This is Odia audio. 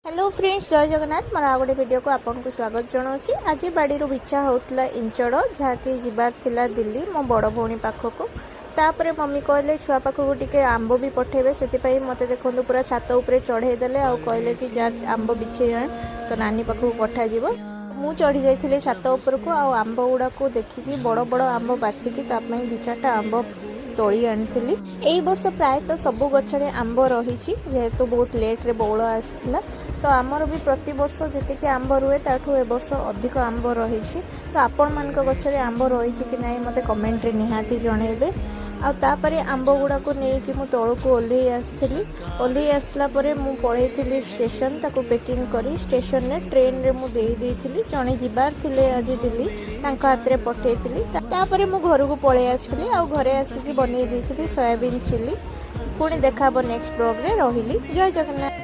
ହ୍ୟାଲୋ ଫ୍ରେଣ୍ଡସ୍, ଜୟ ଜଗନ୍ନାଥ। ମୋର ଆଉ ଗୋଟେ ଭିଡ଼ିଓକୁ ଆପଣଙ୍କୁ ସ୍ୱାଗତ ଜଣାଉଛି। ଆଜି ବାଡ଼ିରୁ ବିଛା ହେଉଥିଲା ଇଞ୍ଚଡ଼, ଯାହାକି ଯିବାର ଥିଲା ଦିଲ୍ଲୀ ମୋ ବଡ଼ ଭଉଣୀ ପାଖକୁ। ତାପରେ ମମି କହିଲେ ଛୁଆ ପାଖକୁ ଟିକେ ଆମ୍ବ ବି ପଠେଇବେ। ସେଥିପାଇଁ ମୋତେ ଦେଖନ୍ତୁ, ପୁରା ଛାତ ଉପରେ ଚଢ଼େଇ ଦେଲେ ଆଉ କହିଲେ କି ଯା, ଆମ୍ବ ବିଛେଇ ଆଣ, ତ ନାନୀ ପାଖକୁ ପଠାଯିବ। ମୁଁ ଚଢ଼ି ଯାଇଥିଲି ଛାତ ଉପରକୁ ଆଉ ଆମ୍ବ ଗୁଡ଼ାକୁ ଦେଖିକି, ବଡ଼ ବଡ଼ ଆମ୍ବ ବାଛିକି ତା ପାଇଁ ଦୁଇ ଚାରିଟା ଆମ୍ବ ତୋଳି ଆଣିଥିଲି। ଏଇ ବର୍ଷ ପ୍ରାୟତଃ ସବୁ ଗଛରେ ଆମ୍ବ ରହିଛି, ଯେହେତୁ ବହୁତ ଲେଟ୍ରେ ବଉଳ ଆସିଥିଲା। ତ ଆମର ବି ପ୍ରତିବର୍ଷ ଯେତିକି ଆମ୍ବ ରୁହେ, ତାଠୁ ଏ ବର୍ଷ ଅଧିକ ଆମ୍ବ ରହିଛି। ତ ଆପଣମାନଙ୍କ ଗଛରେ ଆମ୍ବ ରହିଛି କି ନାହିଁ, ମୋତେ କମେଣ୍ଟରେ ନିହାତି ଜଣେଇବେ। ଆଉ ତାପରେ ଆମ୍ବ ଗୁଡ଼ାକୁ ନେଇକି ମୁଁ ତଳକୁ ଓହ୍ଲେଇ ଆସିଥିଲି। ଓହ୍ଲେଇ ଆସିଲା ପରେ ମୁଁ ପଳେଇଥିଲି ଷ୍ଟେସନ। ତାକୁ ପ୍ୟାକିଂ କରି ଷ୍ଟେସନରେ ଟ୍ରେନରେ ମୁଁ ଦେଇ ଦେଇଥିଲି। ଜଣେ ଯିବାର ଥିଲେ ଆଜି ଦିଲ୍ଲୀ, ତାଙ୍କ ହାତରେ ପଠେଇଥିଲି। ତାପରେ ମୁଁ ଘରକୁ ପଳେଇ ଆସିଥିଲି ଆଉ ଘରେ ଆସିକି ବନେଇ ଦେଇଥିଲି ସୋୟାବିନ୍ ଚିଲି। ପୁଣି ଦେଖା ହେବ ନେକ୍ସଟ ବ୍ଲଗ୍ରେ। ରହିଲି, ଜୟ ଜଗନ୍ନାଥ।